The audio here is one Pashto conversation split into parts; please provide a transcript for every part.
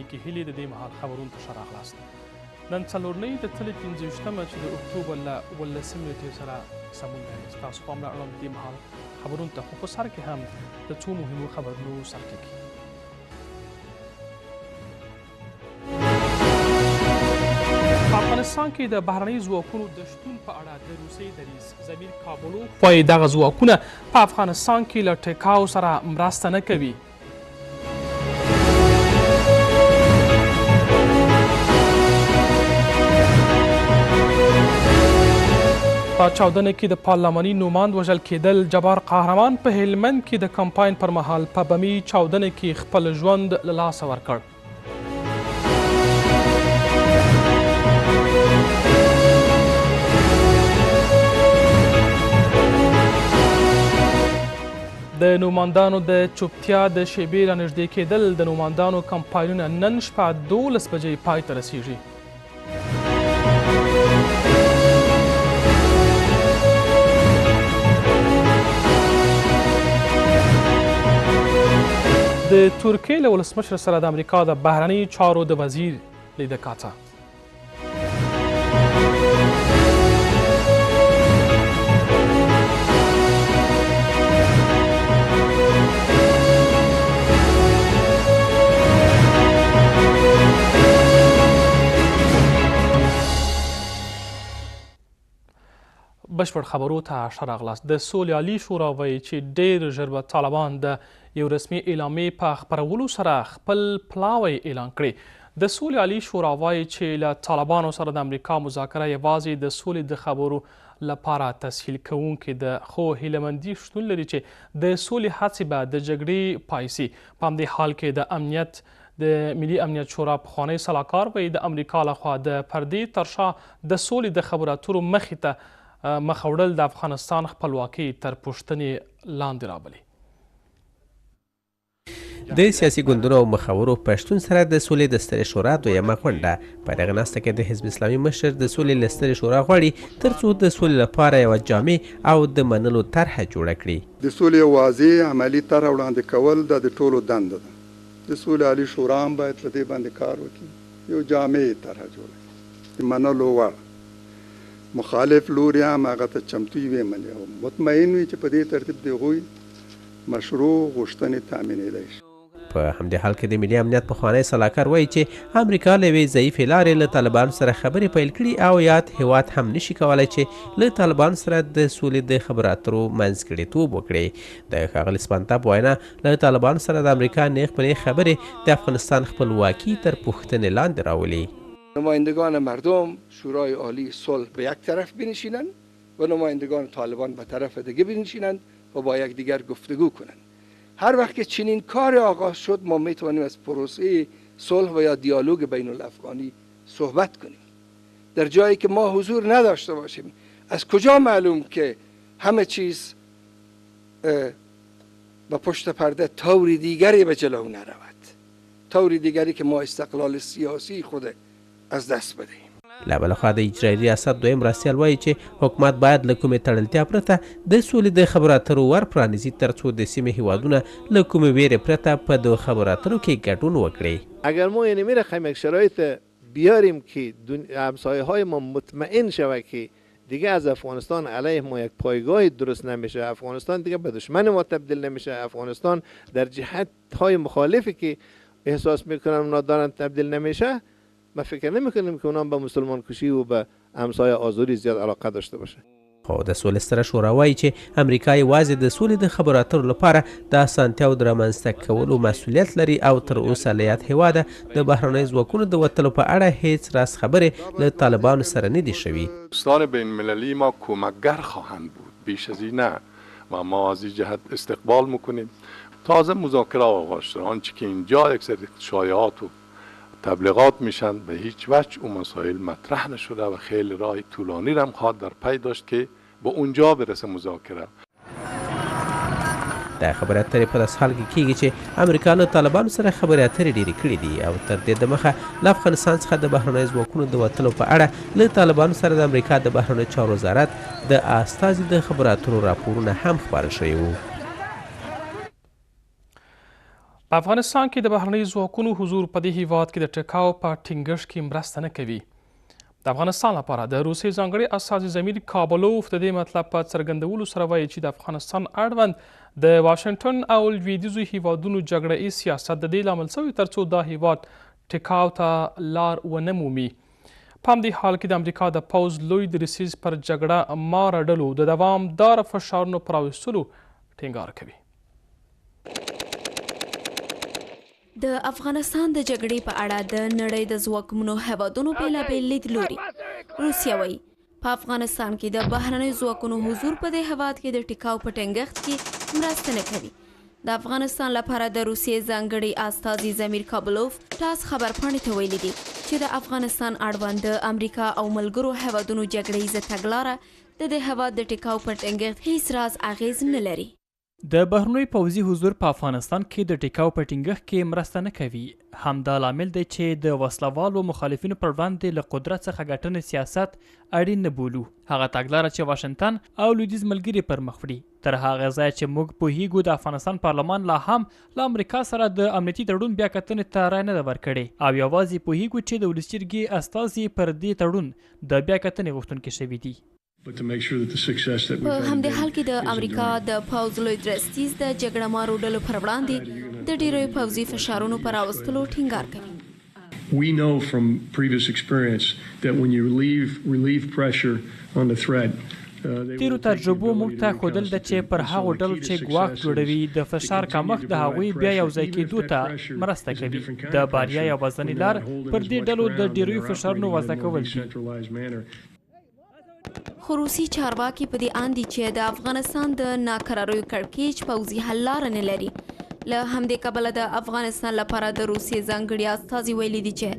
نیکې هیلې د دې مهال خبرونو ته ښه راغلاست. نن څلورنۍ د تلې 25مه چې د اکتوبر له 17مې نېټې سره سمون لري. ستاسو پام را اړوم د دې مهال خبرونو ته، خو په سر کې هم د څو مهمو خبرونو سرټکي. په افغانستان کې د بهرنیو ځواکونو د شتون په اړه د روسیې دریځ، ضمیر کابلوف وایي دغه ځواکونه په افغانستان کې له ټیکاو سره مرسته نه کوي. په چاودنه کې د پارلماني نوماند وژل کېدل، جبار قهرمان په هلمند کې د کمپاین پر مهال په بمي چاودنه کې خپل ژوند له لاسه ورکړ. د نوماندانو د چوپتیا د شیبې رانږدې کېدل، د نوماندانو کمپاینونه نن شپه 12 بجې پای ته رسیږي. د ترکیې له ولسمشر سره د امریکا د بهرنیو چارو د وزیر لیده کاته. بشپړ خبرو ته ښه راغلاست. د سولې عالي شورا وایي چې ډېر ژر به طالبان د یو رسمي اعلامیې په خپرولو سره خپل پلاوی اعلان کړي. د سولې عالي شورا وایي چې له طالبانو سره د امریکا مذاکره یوازې د سولې د خبرو لپاره تسهیل کوونکې ده، خو هیله مندي شتون لري چې د سولې هڅې به د جګړې پای سي. په همدې حال کې د امنیت د ملي امنیت شورا پخوانی سلاکار وایي د امریکا لخوا د پردې تر شا د سولې د خبرو اترو مخې ته مخه وړل د افغانستان خپلواکي تر پوښتنې لاندې راولي. د سیاسي ګوندونو او مخورو په شتون سره د سولې د سترې شورا دویمه غونډه. په دغه ناسته کې د حزب اسلامي مشر د سولې له سترې شورا غواړي ترڅو د سولې لپاره یوه جامع او د منلو طرحه جوړه کړي. د سولې یو واضح عملي طرحه وړاندې کول دا د ټولو دنده ده. د سولې عالي شورا هم باید په دې باندې کار وکړي، یو جامع طرحه جوړه کړي د منلو وړ، مخالف لوري هم هغه ته چمتو وي مني او مطمئن وي چې په دې ترتیب د هغوی مشروع غوښتنې تامینېدای شي. په همدې حال کې د ملي امنیت پخوانی سلاکار وایي چې امریکا له یوې ضعیفې لارې له طالبانو سره خبرې پیل کړي او یاد هیواد هم نشي کولی چې له طالبانو سره د سولې د خبرو اترو منځګړیتوب وکړي. د ښاغلي سپنتا په وینا له طالبانو سره د امریکا نیغ په نیغ خبرې د افغانستان خپلواکي تر پوښتنې لاندې راولي. نمایندگان مردم شورای عالی صلح به یک طرف بنشینند و نمایندگان طالبان به طرف دیگه بنشینند و با یکدیگر گفتگو کنند. هر وقت که چنین کار آغاز شد ما میتوانیم از پروسه صلح و یا دیالوگ بین الافغانی صحبت کنیم. در جایی که ما حضور نداشته باشیم از کجا معلوم که همه چیز به پشت پرده طور دیگری به جلو نرود، طور دیگری که ما استقلال سیاسی خود از دست بدهیم. له بله خوا د اجرایي ریاست دویم مرستیال وایي چې حکومت باید له کومې تړلتیا پرته د سولې د خبرو اترو ور پرانیزي ترڅو د سیمې هیوادونه له کومې ویرې پرته په دغو خبرو اترو کې ګډون وکړي. اگر ما یعنی می رقم یک شرایط بیاریم که همسایه های ما مطمئن شود که دیگه از افغانستان علیه ما یک پایگاه درست نمیشه، افغانستان دیگه به دشمن ما تبدیل نمیشه، افغانستان در جهت های مخالفی که احساس میکنن اونا دارن تبدیل نمیشه، ما فکر نمیکنیم که اونا به مسلمان کشی و به همسایه آزاری زیاد علاقه داشته باشه. خو د سولې ستره شورا وایي چې امریکا یوازې د سولې د خبرو اترو لپاره د اسانتیاو د رامنځته کولو مسوولیت لري او تر اوسه له یاد هېواده د بهرنیو ځواکونو د وتلو په اړه هیڅ راز خبرې له طالبانو سره نه دي شوي. دوستان بین المللی ما کمکگر خواهند بود، بیش از این نه، و ما از این جهت استقبال میکنیم. تازه مذاکره آغاز شده، آنچه که اینجا یک سری شایعات و تبلیغات میشن به هیچ وجه اون مسائل مطرح نشده و خیلی راه طولانی را هم خواهد در پی داشت که به اونجا برسه مذاکره. دا خبرې اترې په داسې حال کې کیږي چې امریکا له طالبانو سره خبرې اترې ډېرې کړې دي او تر دې دمخه له افغانستان څخه د بهرنیو ځواکونو د وتلو په اړه له طالبانو سره د امریکا د بهرنیو چارو وزارت د استازي د خبرو اترو راپورونه هم خپاره شوي وو. په په افغانستان کې د بهرنیو ځواکونو حضور په دې هیواد کې د ټیکاو په ټینګښت کې مرسته نه کوي. د افغانستان لپاره د روسیې ځانګړي استازي ضمیر کابلوف د دې مطلب په څرګندولو سره وایي چې د افغانستان اړوند د واشنګټن او لویدیځو هیوادونو جګړه ایز سیاست د دې لامل شوی ترڅو دا هیواد ټیکاو ته لار ونه مومي. په همدې حال کې د امریکا د پوځ لوی درستیز پر جګړه ماره ډلو د دوامداره فشارونو پر راوستلو ټینګار کوي. د افغانستان د جګړې په اړه د نړۍ د ځواکمنو هېوادونو بېلابېل لیدلوري. روسیه وایي، په افغانستان کې د بهرنیو ځواکونو حضور په دې هېواد کې د ټیکاو په ټینګښت کې مرسته نه کوي. د افغانستان لپاره د روسیې ځانګړي استازي ضمیر کابلوف ټاس خبرپاڼې ته ویلي دي چې د افغانستان اړوند د امریکا او ملګرو هېوادونو جګړه ییزه تګلاره د دې هېواد د ټیکاو پر ټینګښت هیڅ راز اغېز نه لري. د بهرنیو پوځي حضور په افغانستان کې د ټیکاو په ټینګښت کې مرسته نه کوي. همدا لامل دی چې د وسله والو مخالفینو پر وړاندې له قدرت څخه ګټنې سیاست اړین نه بولو، هغه تګلاره چې واشنګټن او لویدیځ ملګري پر مخ وړي. تر هغه ځایه چې موږ پوهیږو د افغانستان پارلمان لا هم له امریکا سره د امنیتي تړون بیا کتنې ته رایه نه ده ورکړې او یوازې پوهیږو چې د ولسي جرګې استازي پر دې تړون د بیا کتنې غوښتونکي شوي دي. په همدې حال کې د امریکا د پوځ لوی درستیز د جګړه مارو ډلو پر وړاندې د ډیریو پوځي فشارونو پر راوستلو ټینګار کوي. تېرو تجربو موږ ته ښودلې ده چې پر هغو ډلو چې ګواښ جوړوي، د فشار کمښت د هغوی بیا یوځای کېدو ته مرسته کوي. د بریا یوازنۍ لار پر دې ډلو د ډیریو فشارونو وضع کول دي. خو روسي چارواکي په دې اند دي چې د افغانستان د ناکراریو کړکېچ پوځي حل لاره نه لري. له همدې کبله د افغانستان لپاره د روسیې ځانګړي استازي ویلي دي چې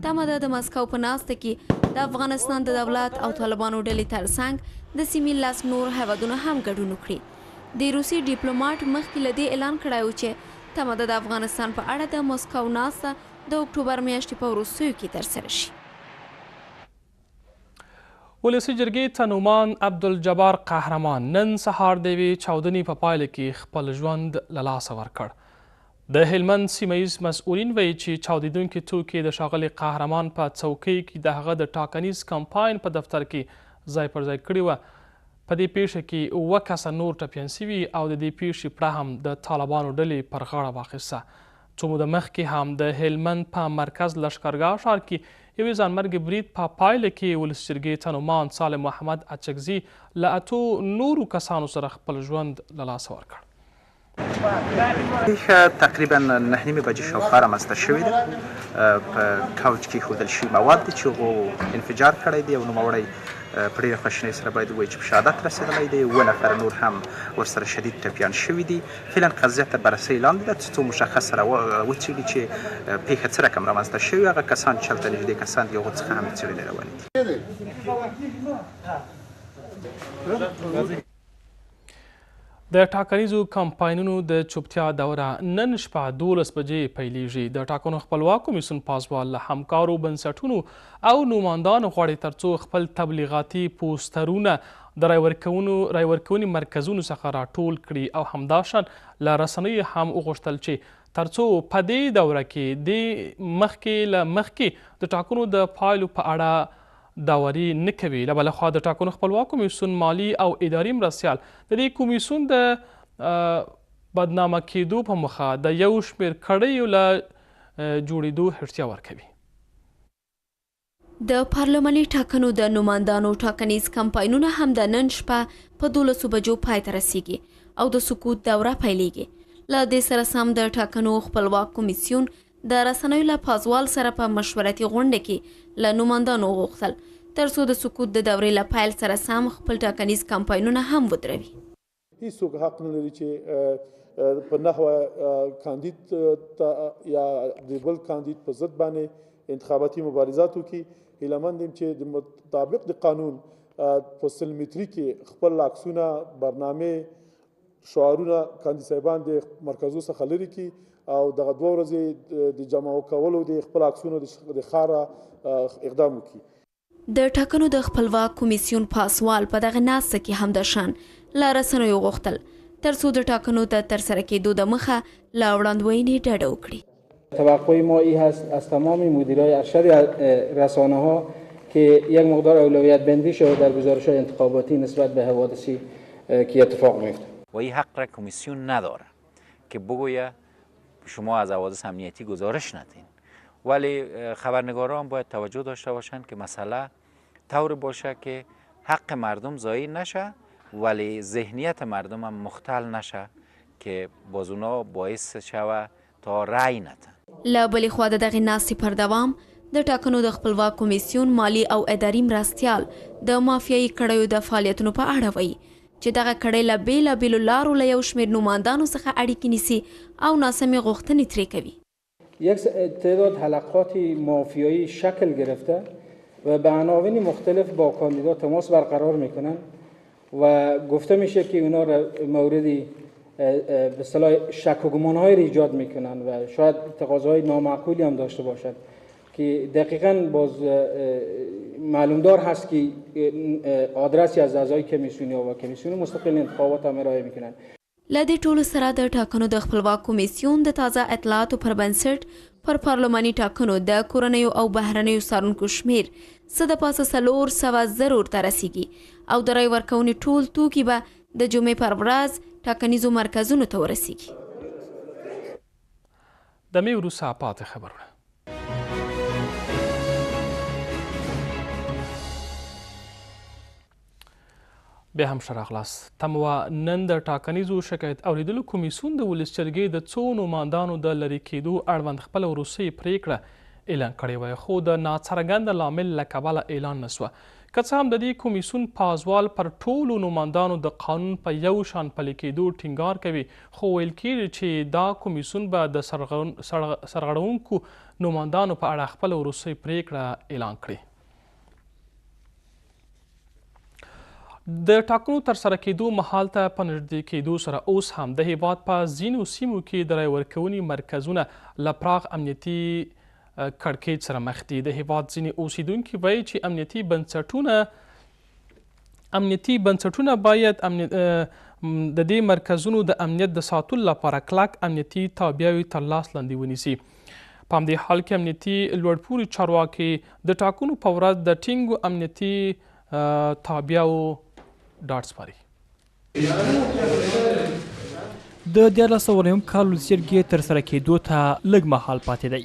تمه ده د مسکو په ناسته کې د افغانستان د دولت او طالبانو ډلې ترڅنګ د سیمې لس نور هېوادونه هم ګډون وکړي. دې روسي ډیپلوماټ مخکې له دې اعلان کړی و چې تمه ده د افغانستان په اړه د مسکو ناسته د اکټوبر میاشتې په وروستیو کې ترسره شي. ولسي جرګې ته نوماند عبدالجبار قهرمان نن سهار د یوې چاودنې په پایله کې خپل ژوند له لاسه ورکړ. د هلمند سیمه ییز مسؤلین وایي چې چاودېدونکي توکي د ښاغلي قهرمان په څوکۍ کې د هغه د ټاکنیز کمپاین په دفتر کې ځای پر ځای کړي وه. په دې پېښه کې اووه کسه نور ټپیان شوي او د دې پېښې پړه هم د طالبانو ډلې پر غاړه واخیسته. څو موده مخکې هم د هلمند په مرکز لښکرګاه ښار کې یوې ځانمرګي برید په پایله کې ولسي جرګې ته نوماند صالح محمد اچکزي له اتو نورو کسانو سره خپل ژوند له لاسه ورکړ. پېښه تقریبا نهه نیمې بجې شاوخوا رامنځته شوې ده. په کوچ کې ایښودل شوي مواد دي چې هغو انفجار کړی دی او نوموړی په ډېره خواشینۍ سره باید ووایو چې په شهادت رسېدلی دی. اووه نفره نور هم ورسره شدید ټپیان شوي دي. فعلا قضیه تر بررسۍ لاندې ده څو مشخص سره وڅېړي چې پېښه څه رقم رامنځته شوې، هغه کسان چې هلته نږدې کسان دي هغو څخه هم څېړنې روانې دي. د ټاکنیزو کمپاینونو د چوپتیا دوره نن شپه 12 بجې پیلیږي. د ټاکنو خپلواک کمیسیون پاسوال له همکارو بنسټونو او نوماندانو غواړي ترڅو خپل تبلیغاتي پوسټرونه د رای ورکونې مرکزونو څخه راټول کړي او همداشان له رسنیو هم وغوښتل چې ترڅو په دې دوره کې دې مخکې له مخکې د ټاکنو د پایلو په اړه داوري نه کوي. له بله خوا د ټاکنو خپلواک کمیسیون مالي او اداري مرستیال د دې کمیسیون د بدنامه کېدو په موخه د یو شمېر کړیو له جوړېدو هوښتیا ورکوي. د پارلماني ټاکنو د نوماندانو ټاکنیز کمپاینونه هم د نن شپه په 12 بجو پای ته رسیږي او د سکوت دوره پیلیږي. له دې سره سم د ټاکنو خپلواک کمیسیون د رسنیو له پازوال سره په مشورتي غونډه کې له نوماندانو وغوښتل ترڅو د سکوت د دورې له پیل سره سم خپل ټاکنیز کمپاینونه هم ودروي. هیڅوک حق نه لري چې په نحوه کاندید ته یا د بل کاندید په ضد باندې انتخاباتي مبارزات وکړي. هیله مند یم چې د مطابق د قانون په 100 متري کې خپل عکسونه، برنامې، شعارونه کاندید صاحبان د مرکزو څخه لرې کړي او دغه 2 ورځې د جمع کولو د خپل عکسونو د ښاره اقدام وکړي. د ټاکنو د خپلواک کمیسیون پاسوال په دغه ناسته کې همداشان له رسنیو غوښتل ترڅو د ټاکنو د ترسره کېدو د مخه له وړاندوینې ډډه وکړي. توقع ما ای هست از تمام مدیرای ارشد رسانه ها که یک مقدار اولویت بندی شود در گزارش های انتخاباتی نسبت به حوادثی که اتفاق میفته. و این حق را کمیسیون نداره که بگویه شما از حوادث امنیتی گزارش ندین، ولی خبرنگاران باید توجه داشته باشند که مسئله طور باشه که حق مردم ضایع نشه ولی ذهنیت مردم هم مختل نشه که باز اونا باعث شوه تا رأی ندن. له بلې خوا د دغې ناستې پر دوام د ټاکنو د خپلواک کمیسیون مالي او اداري مرستیال د مافیایي کړیو د فعالیتونو په اړه وایي چې دغه کړۍ له بېلابېلو لارو له یو شمېر نوماندانو څخه اړیکې نیسي او ناسمې غوښتنې ترې کوي. یک تعداد حلقات مافیایی شکل گرفته و به عناوین مختلف با کاندیدا تماس برقرار میکنن و گفته میشه که اونا را مورد به اصطلاح شک و گمانهای را ایجاد میکنن و شاید تقاضاهای نامعقولی هم داشته باشد که دقیقاً باز معلومدار هست که آدرسی از اعضای کمیسیون و کمیسیون مستقل انتخابات هم ارائه میکنن. له دې ټولو سره د ټاکنو د خپلواک کمیسیون د تازه اطلاعاتو پر بنسټ پر پارلماني ټاکنو د کورنیو او بهرنیو څارونکو شمېر څه د پاسه 400 زرو ته رسیږي او د رای ورکونې ټول توکي به د جمعې پر ورځ ټاکنیزو مرکزونو ته ورسیږي. د مې وروسته پاتې خبرونه. بیا هم ښه راغلاست. تمه وه نن د ټاکنیزو شکایت اوریدلو کمیسیون د ولس جرګې د څو نوماندانو د لرې کېدو اړوند خپله وروستۍ پرېکړه اعلان کړې وای، خو د ناڅرګند لامل له کبله اعلان نه سوه. که څه هم د دې کمیسیون پازوال پر ټولو نوماندانو د قانون په یو شان پلي کېدو ټینګار کوي، خو ویل کېږي چې دا کمیسیون به د سرغړونکو نوماندانو په اړه خپله وروستۍ پرېکړه اعلان کړي. د ټاکنو ترسره کېدو مهال ته په نږدې کېدو سره اوس هم د هېواد په ځینو سیمو کې د رای ورکونې مرکزونه له پراخ امنیتي کړکېچ سره مخ دي. د هېواد ځینې اوسیدونکي وایي چې امنیتي بنسټونه باید د دې مرکزونو د امنیت د ساتلو لپاره کلک امنیتي تابیاوې تر لاس لاندې ونیسي. په همدې حال کې امنیتي لوړپوړي چارواکي د ټاکنو په ورځ د ټینګو امنیتي تابیاو ډاډ سپاري. د 1309 کال ولسي جرګې ترسره کېدو ته لږ مهال پاتې دی.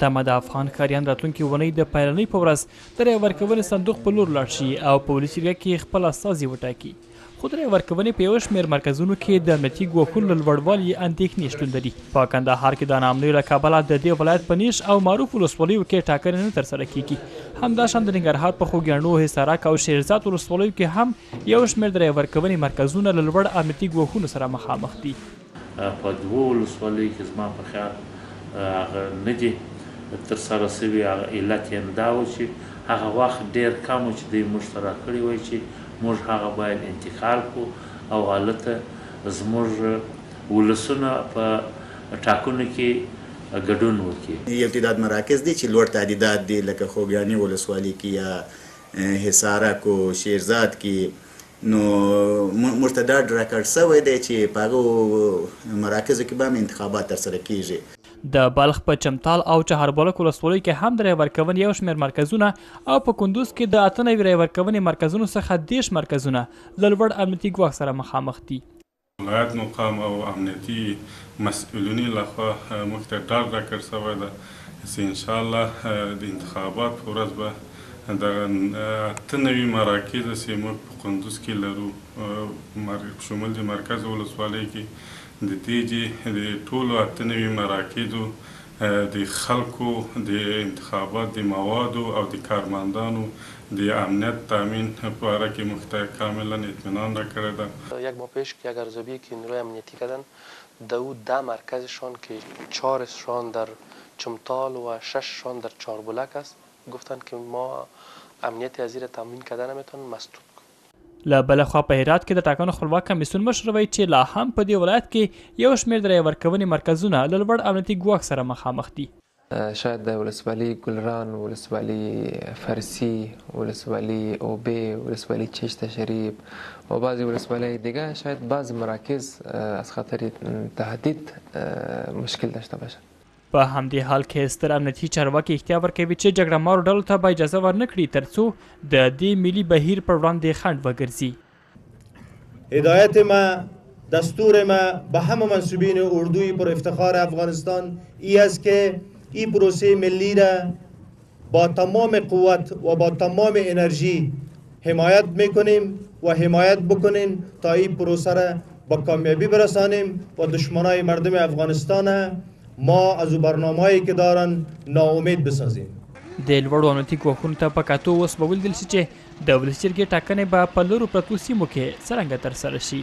تمه د افغان ښاریان راتلونکې اونۍ د پیلنۍ په ورځ د رای ورکونې صندوق په لور لاړ شي او په ولسي جرګه کې خپل استازي وټاکي. خو د رای ورکونې په یو شمېر مرکزونو کې د امنیتي ګواښونو له لوړوالي اندېښنې شتون لري. په کندهار کې د ناامنیو له کبله د دې ولایت په نیش او معروف ولسوالیو کې ټاکنې نه ترسره کیږي. همداشان د ننګرهار په خوږیاڼو، حصارک او شیرزاد ولسوالیو کې هم یو شمېر د رای ورکونې مرکزونه له لوړ امنیتي ګواښونو سره مخامخ دي. په دوو ولسوالیو کې زما په خیال هغه نه دي ترسره شوي. هغه علت یې هم دا و چې هغه وخت ډېر کم و چې دوی موږ ته راکړي وای چې موږ هغه باید انتقال کړو او هلته زموږ ولسونه په ټاکنو کې ګډون وکړي. یو تعداد مراکز دي چې لوړ تعدیدات دي، لکه خوږیاڼي ولسوالي کې یا حصارک او شیرزاد کې، نو موږ ته ډاډ راکړ شوی دی چې په هغو مراکزو کې به هم انتخابات ترسره کیږي. د بلخ په چمتال او چهاربولک ولسوالیو کې هم د رای ورکونې یو شمېر مرکزونه او په کندوز کې د 98 رای ورکونې مرکزونو څخه 30 مرکزونه له لوړ امنیتي ګواښ سره مخامخ دي. ولایت مقام او امنیتي مسؤلینو لخوا موږ ته ډاډ راکړ شوی دی چې انشاءالله د انتخابات په ورځ به دغه 98 مراکز چې موږ په کندوز کې لرو، شمول د مرکز ولسوالۍ کې، د دې د ټولو 98 مراکزو د خلکو د انتخابات د موادو او د کارمندانو د امنیت تامین په اړه کې موږ ته کاملا اطمینان راکړی ده. یک ماه پیش که یک ارزیابی که نیروی امنیتی کردن در او 10 مرکزشان که 4 شان در چمتال و 6 شان در چاربولک است، گفتند که ما امنیت از تامین کردن نمیتونن مسدود. له بله خوا په هرات کې د ټاکنو خپلواک کمیسیون مشر وایي چې لا هم په دې ولایت کې یو شمېر د رای ورکونې مرکزونه له لوړ امنیتي ګواښ سره مخامخ دي. شاید د ولسوالی ګلران، ولسوالی فرسی، ولسوالی اوبه، ولسوالی چشت شریف و بعضی ولسوالی دیگه شاید بعضی مراکز از خاطر تهدید مشکل داشته باشند. په همدې حال کې ستر امنیتي چارواکي اختیار ورکوي چې جګړه مارو ډلو ته به اجازه ورنه کړي ترڅو د دې ملي بهیر پر وړاندې خنډ وګرځي. هدایت ما، دستور ما به همه منسوبین اردوی پر افتخار افغانستان ای است که ای پروسه ملی را با تمام قوت و با تمام انرژی حمایت میکنیم و حمایت بکنیم تا این پروسه را با کامیابی برسانیم و دشمنای مردم افغانستان ما از او برنامه‌ای که دارن ناامید بسازیم. د لوړو امنیتي ګواښونو ته په کتو اوس به ولیدل شي چې د ولسي جرګې ټاکنې به په لرو پرتو سیمو کې څرنګه ترسره شي.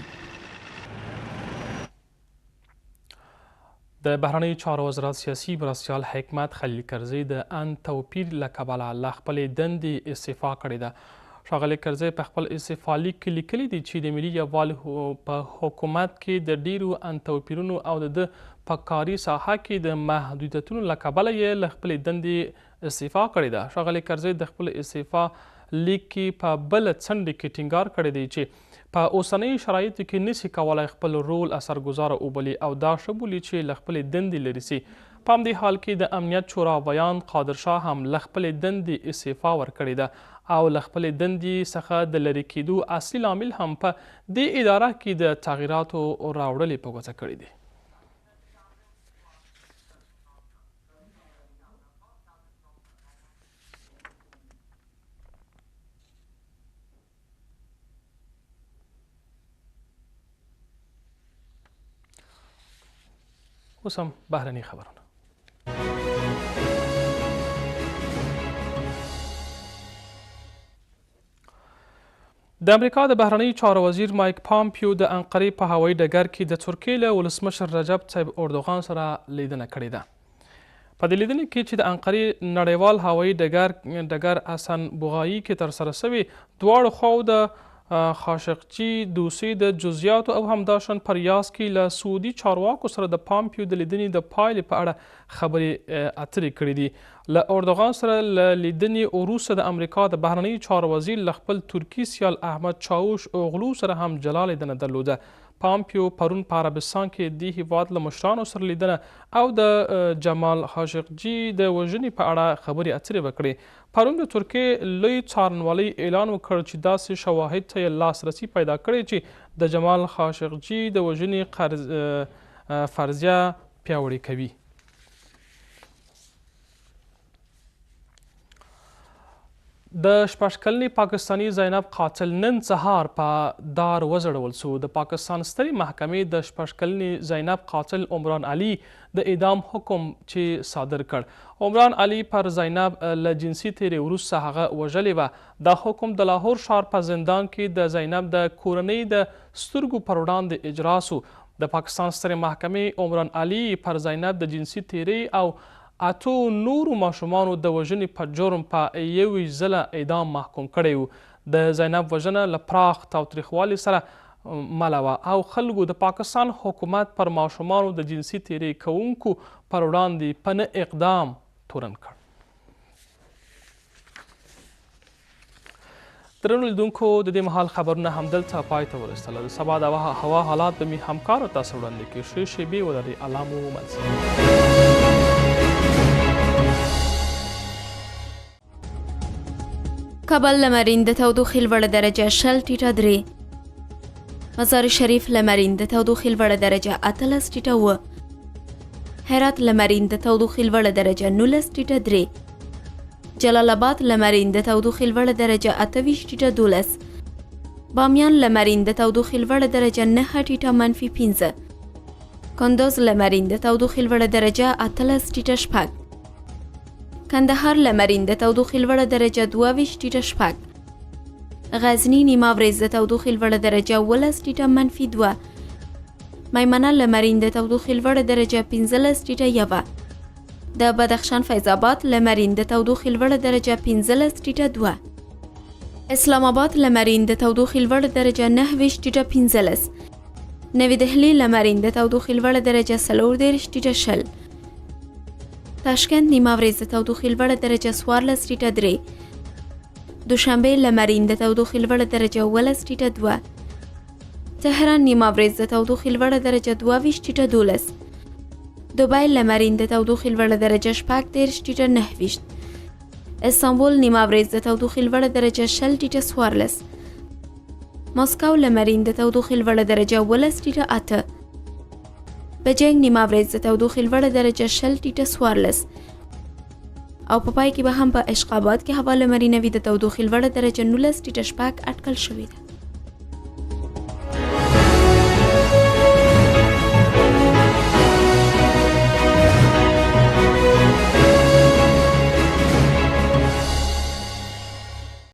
د بهرنیو چارو وزارت سیاسي مرستیال حکمت خلیل کرزي د اند توپیر له کبله له خپلې دندې استعفا کړې ده. ښاغلي کرزي په خپل استعفا لیک کې لیکلي دي چې د ملي یووالي په حکومت کې د ډېرو اند توپیرونو او د ده په کاري ساحه کې د محدودیتونو له کبله یې له خپلې دندې استعفا کړې ده. ښاغلي کرزي د خپل استعفا لیک کې په بله څنډې کې ټینګار کړی دی چې په اوسنیو شرایطو کې نشي کولای خپل رول اثرګذاره وبولي او دا ښه بولي چې له خپلې دندې لرې شي. په همدې حال کې د امنیت شورا ویاند قادر شاه هم له خپلې دندې استعفا ورکړې ده او له خپلې دندې څخه د لرې کېدو اصلي لامل هم په دې اداره کې د تغیراتو راوړل په ګوته کړي دي. اوس هم بهرني خبرونه. د امریکا د بهرنیو چارو وزیر مایک پامپیو د انقرې په هوایي ډګر کې د ترکیې له ولسمشر رجب طیب اردوغان سره لیدنه کړې ده. په دې لیدنه کې چې د انقرې نړیوال هوایي ډګر حسن بوغایي کې ترسره شوې، دواړو خواوو د خاشقچي دوسیې د جزیاتو او همداشان په ریاض کې له سعودي چارواکو سره د پامپیو د لیدنې د پایلې په اړه خبرې اترې کړې دي. له اردوغان سره له لیدنې وروسته د امریکا د بهرنیو چارو وزیر له خپل ترکي سیال احمد چاوش اوغلو سره هم جلا لیدنه درلوده. پامپیو پرون په عربستان کې دې هیواد له مشرانو سره لیدنه او د جمال خاشقجي د وژنې په اړه خبرې اترې وکړې. پرون د ترکیې لوی څارنوالۍ اعلان وکړ چې داسې شواهد ته یې لاسرسی پیدا کړی چې د جمال خاشقجي د وژنې فرضیه پیاوړې کوي. د شپږ کلنې پاکستاني زینب قاتل نن سهار په دار وځړول شو. د پاکستان سترې محکمې د شپږ کلنې زینب قاتل عمران علي د اعدام حکم چې صادر کړ. عمران علي پر زینب له جنسي تیرې وروسته هغه وژلې وه. دا حکم د لاهور ښار په زندان کې د زینب د کورنۍ د سترګو پر وړاندې اجرا شو. د پاکستان سترې محکمې عمران علي پر زینب د جنسي تیرې او اتو نورو ماشومانو د وژنې په جرم په 21 ځله اعدام محکوم کړی و. د زینب وژنه له پراخ تاوتریخوالي سره مله وه او خلکو د پاکستان حکومت پر ماشومانو د جنسي تیرې کوونکو پر وړاندې په نه اقدام تورن کړ. درنو لیدونکو، د دې مهال خبرونه همدلته پای ته ورسېدل. د سبا د هوا حالات به مې همکارو تاسو وړاندې کړي. ښې شېبې ولرئ. الله مو مل شه. کابل لمرین د تودوخې لوړه درجه 20 ټیټه 3، مزار شریف لمرین د تودوخې لوړه درجه 18 ټیټه 7، هرات لمرین د تودوخې لوړه درجه 19 ټیټه 3، جلال آباد لمرین د تودوخې لوړه درجه 28 ټیټه 12، بامیان لمرین د تودوخې لوړه درجه 9 ټیټه منفي 5، کندز لمرین د تودوخې لوړه درجه 18 ټیټه 6، کندهار لمرین د تودوخې لوړه درجه 22 ټیټه 6، غزنی نیمه ورځ د تودوخې لوړه درجه 17 ټیټه منفي 2، میمنه لمرین د تودوخې لوړه درجه 15 ټیټه 1، د بدخشان فیض آباد لمرین د تودوخې لوړه درجه 15 ټیټه 2، اسلام آباد لمرین د تودوخې لوړه درجه 29 ټیټه 15، نوی دهلی لمرین د تودوخې لوړه درجه 34 ټیټه 20، تاشکند نیمه ورځ د تودوخې لوړه درجه 14 ټیټه 3. دوشنبه لمرین د تودوخې لوړه درجه 17 ټیټه 2. تهران نیمه ورځ د تودوخې لوړه درجه 22 ټیټه 12. دوبۍ لمرین د تودوخې لوړه درجه 36 ټیټه 29. استانبول نیمه ورځ د تودوخې لوړه درجه 20 ټیټه 14. مسکو لمرین د تودوخې لوړه درجه 17 ټیټه 8. بجنګ نیمه ورځ د تودوخې لوړه درجه 20 ټیټه 14. او په پای کې به هم په عشق آباد کې هوا لمرینه وي، د تودوخې لوړه درجه 19 ټیټه 6 اټکل شوې ده.